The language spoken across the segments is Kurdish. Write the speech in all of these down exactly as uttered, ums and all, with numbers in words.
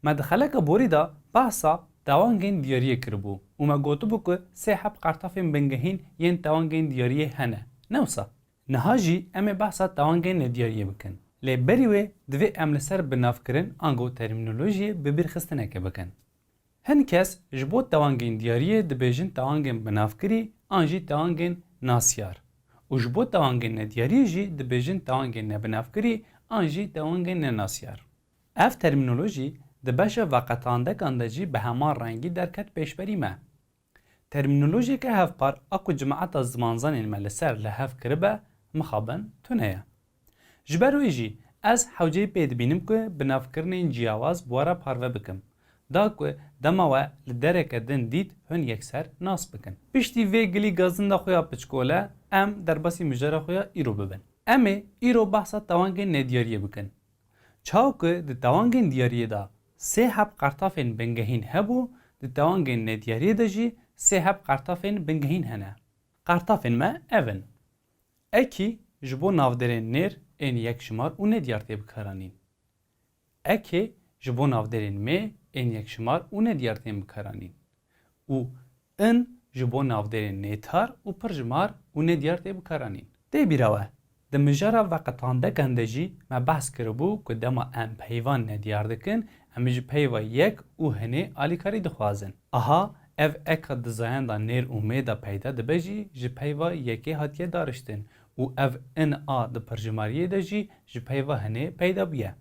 Me di xeleka borî de behsa tewangên diyariyê kiribû û me gotibû ku sê heb qertafên bingehîn yên tewangên diyariyê hene. Ne wisa? Niha jî em ê behsa tewangên nediyariyê bikin. Lê berî wê divê em li ser binavkirin ango termînolojiyê bibîrxistinekê bikin. Hin kes ji bo tewangên diyariyê dibêjin tewangên binavkirî an jî tewangên nasyar û ji bo tewangên nediyariyê jî dibêjin tewangên nebinavkirî an jî tewangên nenasyar. Ev termînolojî di beşa veqetandekan de jî bi heman rengî derket pêşberî me. Termînolojiyeke hevpar a ku cemaeta zimanzanên me li ser li hev kiribe, mixabin tune ye. Ji ber wê jî ez hewceyî pê dibînim ku binavkirinên ciyawaz bi we re parve bikim, da ku dema we li dereke din dît hûn yekser nas bikin. Piştî vê gilî gazinda xwe ya piçkole, em derbasî mijara xwe ya îro bibin. Em ê îro behsa tewangên nediyariyê bikin. Çawa ku di tewangên diyariyê de sê heb qertafên bingehîn hebû, di tewangên nediyariyê de jî sê heb qertafên bingehîn hene. Qertafên me ev in. Ekî ji bo navdêrên nêr ên yekşimar û nediyar tê bikaranîn. Ekê ji bo navdêrên mê ên yekşimar û nediyar tên bikaranîn. Û in ji bo navdêrên nêtar û pirjimar û nediyar tê bikaranîn. Tê bîra we, di mijara veqetandekan de jî me behs kiribû ku dema em peyvan nediyar dikin, em ji peyva yek û hinê alîkarî dixwazin. Aha, ev eka di zayenda nêr û mê de peyda dibe jî ji peyva yekê hatiye dariştin û ev in a di pirjimariyê de jî ji peyva hinê peyda bûye.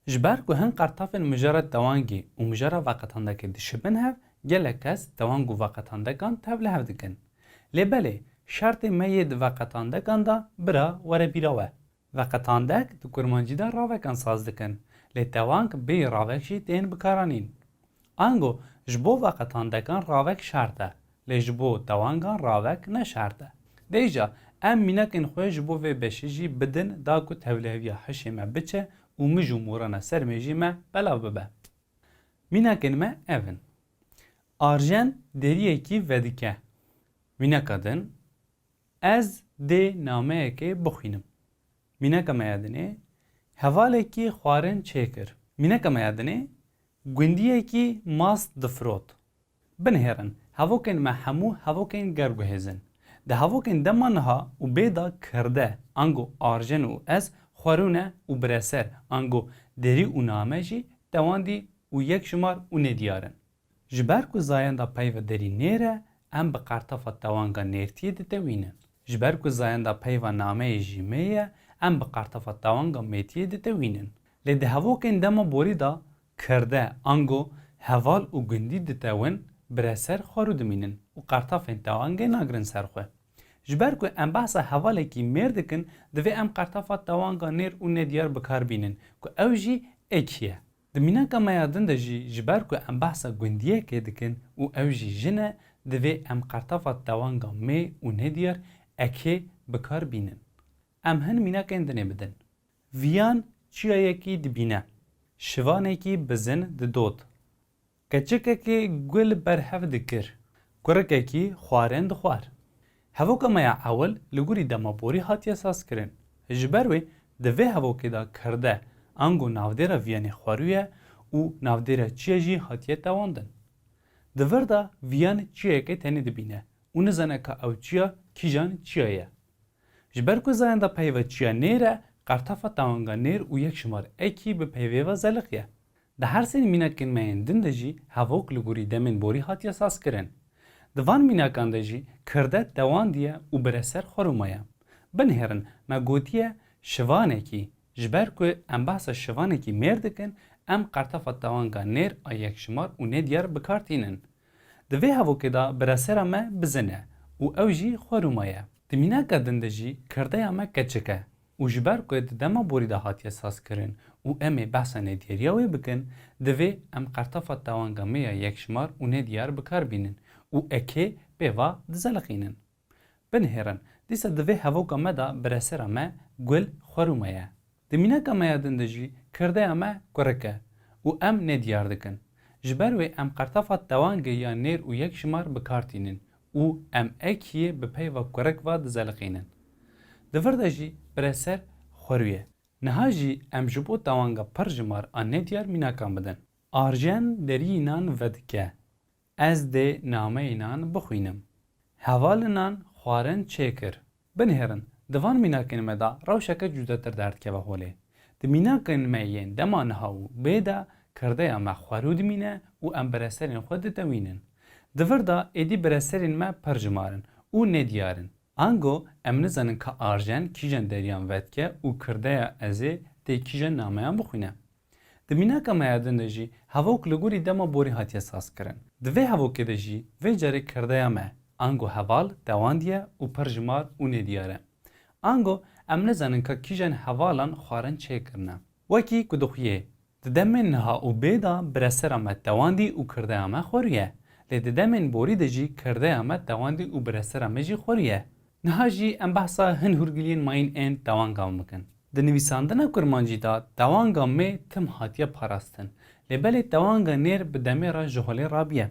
Ji ber ku hin qertafên mijara tewangê û mijara veqetandekê dişibin hev, gelek kes tewang û veqetandekan tev li hev dikin. Lê belê, şertê me yê di veqetandekan de bira were bîra we. Veqetandek di kurmancî de ravekan saz dikin, lê tewang bêyî ravek jî tên bikaranîn. Ango ji bo veqetandekan ravek şert e, lê ji bo tewangan ravek ne şert e. Dêja em mînakên xwe ji bo vê beşê jî bidin da ku tevliheviya hişê me biçe û mij û morana ser mêjê me belav bibe. Mînakên me ev in. Arjen deriyekî vedike. Mînaka din, ez dê nameyekê bixwînim. Mînaka me ya dinê, hevalekî xwarin çêkir. Mînaka me ya dinê, gundiyekî mast difirot. Binihêrin, hevokên me hemû hevokên gerguhêz in. Di hevokên dema niha û bê de kirde, ango arjen û ez xwerû ne û bireser, ango derî û name jî tewandî û yekşimar û nediyar in. Ji ber ku zayenda peyva derî nêr e, em bi qertafa tewanga nêrtiyê ditewînin. Ji ber ku zayenda peyva nameyê jî mê ye, em bi qertafa tewanga mêtiyê ditewînin. Lê di hevokên dema borî de kirde, ango heval û gundî ditewin, bireser xwerû dimînin û qertafên tewangê nagirin ser xwe. Ji ber ku em behsa hevalekî mêr dikin, divê em qertafa tewanga nêr û nediyar bi kar bînin ku ew jî ekî ye. Di mînaka me ya din de jî ji ber ku em behsa gundiyekê dikin û ew jî jin e, divê em qertafa tewanga mê û nediyar ekê bi kar bînin. Em hin mînakên dinê bidin. Viyan çiyayekî dibîne. Şivanekî bizin didot. Keçikekî gul berhev dikir. Kurikekî xwarin dixwar. Hevoka me ya ewil li gorî dema borî hatiye sazkirin. Ji ber wê di vê hevokê de kirde, ango navdêra viyanê xwerû ye û navdêra çiya jî hatiye tewandin. Di vir de viyan çiyayekê tenê dibîne û nizane ka ew çiya kîjan çiya ye. Ji ber ku zayenda peyva çiya nêr e, qertafa tewanga nêr û yekşimar ekî bi peyvê ve zeliqiye. Di her sê mînakên me yên din de jî hevok li gorî demên borî hatiye sazkirin. Di van mînakan de jî kirde tewandiye û bireser xwerû maye. Binihêrin, me gotiye şivanekî, ji ber ku em behsa şivanekî mêr dikin, em qertafa tewanga nêr a yekşimar û nediyar bi kar tînin. Di vê hevokê de biresera me bizin e û ew jî xwerû maye. Di mînaka din de jî kirdeya me keçik e û ji ber ku di dema borî de hatiye sazkirin û em ê behsa nediyariya wê bikin, divê em qertafa tewanga me ya yekşimar û nediyar bi kar bînin û ekê pê va dizeliqînin. Binihêrin, dîsa di vê hevoka me de biresera me gul xwerû maye. Di mînaka me ya din de jî kirdeya me kurik e û em nediyar dikin. Ji ber wê em qertafa tewangê ya nêr û yekşimar bi kar tînin û em ekiyê bi peyva kurik ve dizeliqînin. Di vir de jî bireser xwerû ye. Niha jî em ji bo tewanga pirjimar a nediyar mînakan bidin. Arjen deriyînan vedike. Ez dê nameyînan bixwînim. Hevalînan xwarin çêkir. Binihêrin, di van mînakên me de rewşeke cudetir derdikeve holê. Di mînakên me yên dema niha û bê de kirdeya me xwerû dimîne û em bireserên xwe didewînin. Di vir de êdî bireserên me pirjimar in û nediyar in. Ango em nizanin ka Arjen kîjan deriyan vedike û kirdeya ezê dê kîjan nameyan bixwîne. Di mînaka me ya din de jî hevok li gorî dema borî hatiye sazkirin. Di vê hevokê de jî vê carê kirdeya me ango heval dewandiye û pirjimar û nediyar e. Ango em nizanin ka kîjan hevalan xwarin çêkirine. Wekî ku dixuyê, di demên niha û bê de biresera me dewandî û kirdeya me xwerûye. Lê di demên borî de jî kirdeya me dewandî û biresera me jî xwerûye. Niha jî em behsa hin hûrgiliyên mayîn ên dewangan bikin. Di nivîsandina kurmancî de dewanga mê tim hatiye parastin. Lê belê dewanga nêr bi demê re ji holê rabiye.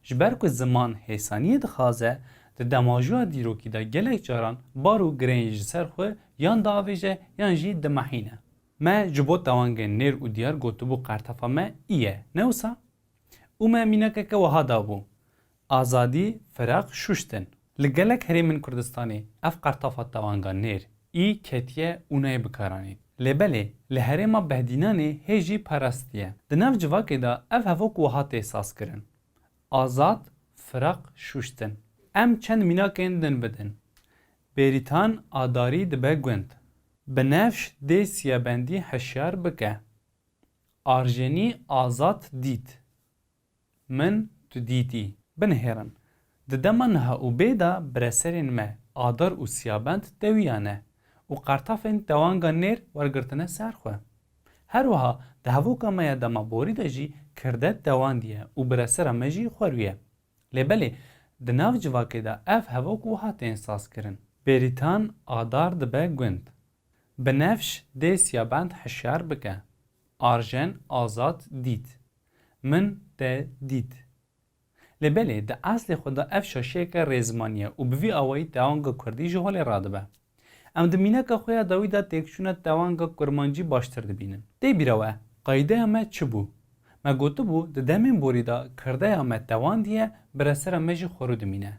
Ji ber ku ziman hêsaniyê dixwaze, di demajoya dîrokî de gelek caran bar û gireyên ji ser xwe yan diavêje yan jî dimehîne. Me ji bo dewangên nêr û diyar gotibû qertefa me î ye, ne wisa? Û me mînakeke wiha dabû. Azadî, firaq, şuştin. Li gelek herêmên Kurdistanê ev qertafa tewanga nêr î ketiye û nayê bikaranîn. Lê belê, li herêma Behdînanê hê jî parastiye. Di nav civakê de ev hevok wiha tê sazkirin. Azad, firaq, şuştin. Em çend mînakên din bidin. Bêrîtan adarî dibe gund. Binevş dê siyabendî hişyar bike. Arjenî Azad dît. Min tu dîtî. Binihêrin. Di dema niha û bê de bireserên me Adar û Siyabend dewiyane û qertafên tewanga nêr wergirtine ser xwe. Her wiha di hevoka me ya dema borî de jî kirde dewandiye û biresera me jî xwerûye. Lê belê, di nav civakê de ev hevok wiha tên sazkirin. Bêrîtan Adar dibe gund. Binevş dê Siyabend hişyar bike. Arjen Azad dît. Min te dît. Lê belê, di eslê xwe de ev şaşiyeke rêzmanî ye û bi vî awayî tewanga kurdî ji holê radibe. Em di mînaka xwe ya dawî de têkçûna tewanga kurmancî baştir dibînin. Tê bîra we, qaydeya me çi bû? Me gotibû, di demên borî de kirdeya me tewandiye, biresera me jî xwerû dimîne.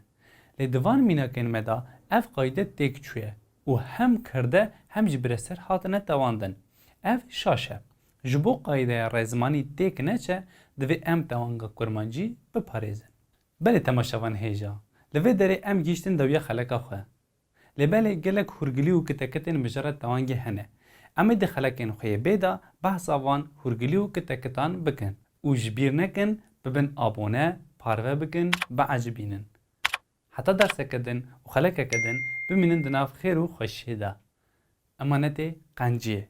Lê di van mînakên me de ev qayde têk çûye û hem kirde hem jî bireser hatine tewandin. Ev şaş e. Ji bo qaydeya rêzmanî têk neçe, divê em tewanga kurmancî biparêzin. Belê temaşevan hêja, li vê derê em gihîştin dawiya xeleka xwe. Lê belê gelek hûrgilî û kitekitên mijara tewangê hene. Em ê di xelekên xwe yê bê de behsa van hûrgilî û kitekitan bikin û ji bîr nekin bibin abone, parve bikin, biecibînin. Heta derseke din û xelekeke din bimînin di nav xêr û xweşiyê de. Emanetê qenciyê.